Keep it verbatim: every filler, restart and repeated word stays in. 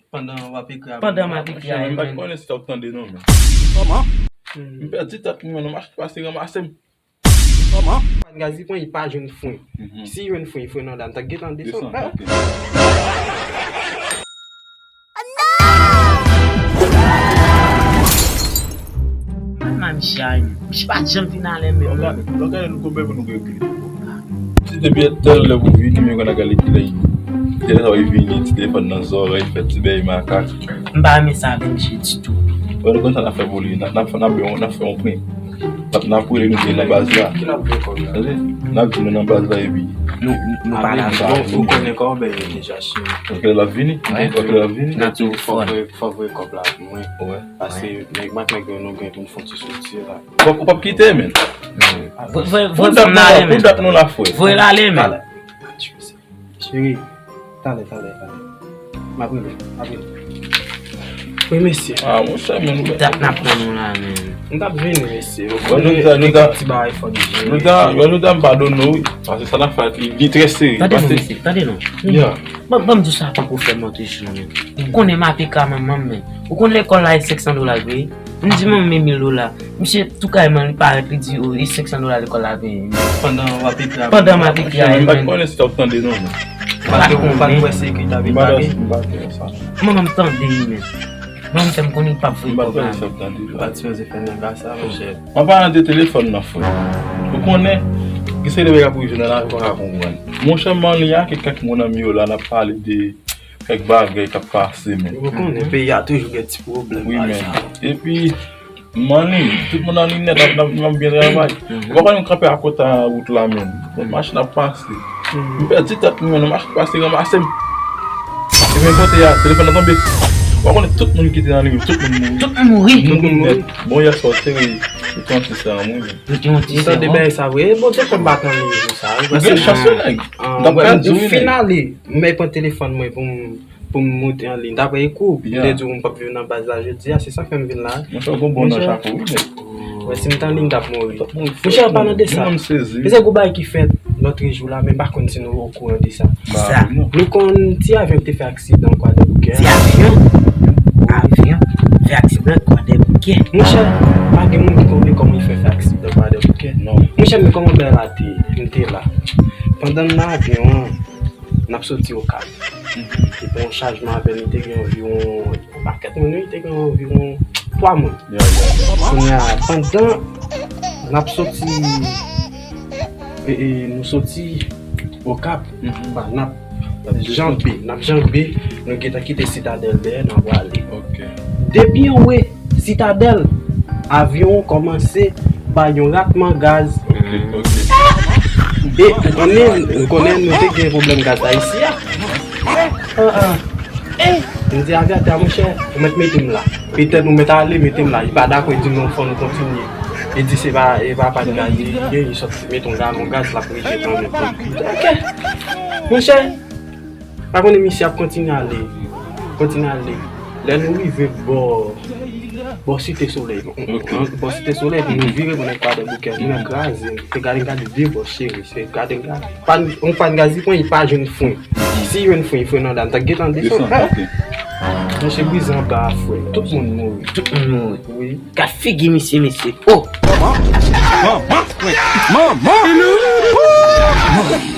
Pandan w ap ekri a Pandan m ap ekri a M pa t konnen si t ap tande non men. Kòman? M pèdi tèt mwen, yon machin pase ranmase m. Kòman? Pann gaz li pran, li pa jwenn fren. Si jwenn fren, fren nan dan, m ta gentan desann. Desann, ok. Mwen, mwen, misye a, misye pa janm vin alè menm non. Lò gade nou konbyen pou nou regle. Si depi tèl lè pou vini, men konn a gade kilè li. Kilè sa va vini, ti telefòn nan zòrèy, fè ti bèy makak. M pa renmen sa avè misye ditou. Wè nou konn sa n ap fè pou li, n ap n ap fè n ap fè yon prank. N ap n ap rele nou di nan baz la. Tande? N ap di nou nan baz la epi. Nou nou pa la. Bon, ou konnen kòman bagay yo deja cheri. Ok, l ap vini. Ok, l ap vini. Nan telefòn. Fò voye kòb la pou mwen. Wè. Pase nèg mwen ak nèg yo nou gen pou n fè yon ti soti la. Ou p ap kite men. Voye voye fòm nan alè men. Pou dat nou la fwe. Voye l alè men. Cheri, talè, talè, talè. M ap rele, m ap rele. Wi, mesye. Ah, monchè, men nou. Dat n ap pran nou la men. M t ap vini, mesye. Bon, nou ta, nou ta, Ti bagay fò nou jere. Nou ta, nou ta m padone nou, wi. Paske sa n ap fè li, li trè serye. Tande non, mesye, tande non. Ya. Ban ban m di w sa poko fè m antre sou mwen. Ou konnen m ap ekri a manman m men. Ou konn lekòl la e senk san dola l peye? M di manman m e mil dola. Misye tou kayman li parèt li di o e senk san dola lekòl la peye. Pandan w ap ekri a Pandan m ap ekri a M pa t men. Konnen si t ap tande non men. Ou pa t ou pa t wè se ekri t ap M pa ekri. M pa t sa. Manman m tande li men. Manman m fè m konnen li p ap voye M pa t kòb la Konnen si t men. ap tande Ou pa t sipoze fè nèg la sa, monchè. An palan de telefòn nan frè. Ou konnen, gen se de bagay ap rive nan lavi ou pa ka konprann. Monchè, m annik ak kèk moun anmi yo la, n ap pale de kèk bagay k ap pase men. Ou konnen peyi a toujou gen ti pwoblèm. Wi men. Epi m annik, tout moun annik nèt, n ap n ap byen travay. Ou pa konnen m kanpe akòt a wout la menm. Bon, machin ap pase. M pèdi tèt mwen, yon machin pase ranmase m. Epi kote a, telefòn nan tonbe. Ou pa konnen tout moun ki te nan li, tout moun mouri. Tout moun mouri. Tout moun mouri. Bon, yè swa, te wi. Yo te yon ti sè an mwen. Yo te yon ti Ou sè tande an. Bagay sa vre. E Bondye fè m pa t annik jou sa. Ou gen chans wi nèg. M t ap Wè, ka di m wi fin nèg. Ale. M mèt pran telefòn mwen pou m pou m moute an liy. M t ap pran kou. M te di w m p ap viv nan baz la jodi a. Se sa k fè m vin la. Monchè, ou gon bon nan chapo wi nèg. Wè, si m t annik m t ap mouri. Monchè, an palan de sa. Mwen m sezi. Mesye, gon bagay ki fèt lòt jou la, men m pa konn si nou okouran de sa. Sa. Non. Nou konn ti avyon ki te fè aksidan Kwadèboukè. Ti avyon. Avyon. Fè aksidan Kwadèboukè. Monchè, pa gen moun ki konnen kòman li fè fè aksidan Kwadèboukè. Non. Monchè, men kòman bagay la te ye? M te la. Pandan n nan avyon an, n ap soti Okap. Epi yon chajman avè n, li te gen anviwon, yon pakèt moun, wi, li te gen anviwon twa moun. Ya, ya. Kounye a, pandan n ap soti, e, e, nou soti Okap, ba, n ap janbe, n ap janbe, nou gentan kite Sitadèl dèyè, n ap prale. Ok. Depi anwo Sitadèl, avyon an kòmanse bay yon ratman gaz. Ok, ok. E ou konnen, ou konnen nou te gen pwoblèm gaz la isi a. M di avyatè a, monchè, ou mèt mete m la. Petèt ou mèt ale mete m la. Li pa dakò, li di non, fò nou kontinye. Li di se pa, e pa pa gaz li gen, li sot mete yon galon gaz, l ap rejete an menm tan. Ok. Monchè, pa konnen misye ap kontinye ale. Kontinye ale. Lè nou rive bò, bò Site Solèy. Bò Site Solèy, epi nou vire pou nou Kwadèboukè. Nou nan kraze. Se gade, gade de bò, cheri. Se gade, gade. Pann, yon pann gaz li pran, li pa jwenn fren. Si jwenn fren, fren nan dan, ta gentan desann. Monchè, brize anba a, frè. Tout moun mouri. Tout moun mouri. Wi. Gad figi misye, mesye. Oh! Manman! Manman! Manman!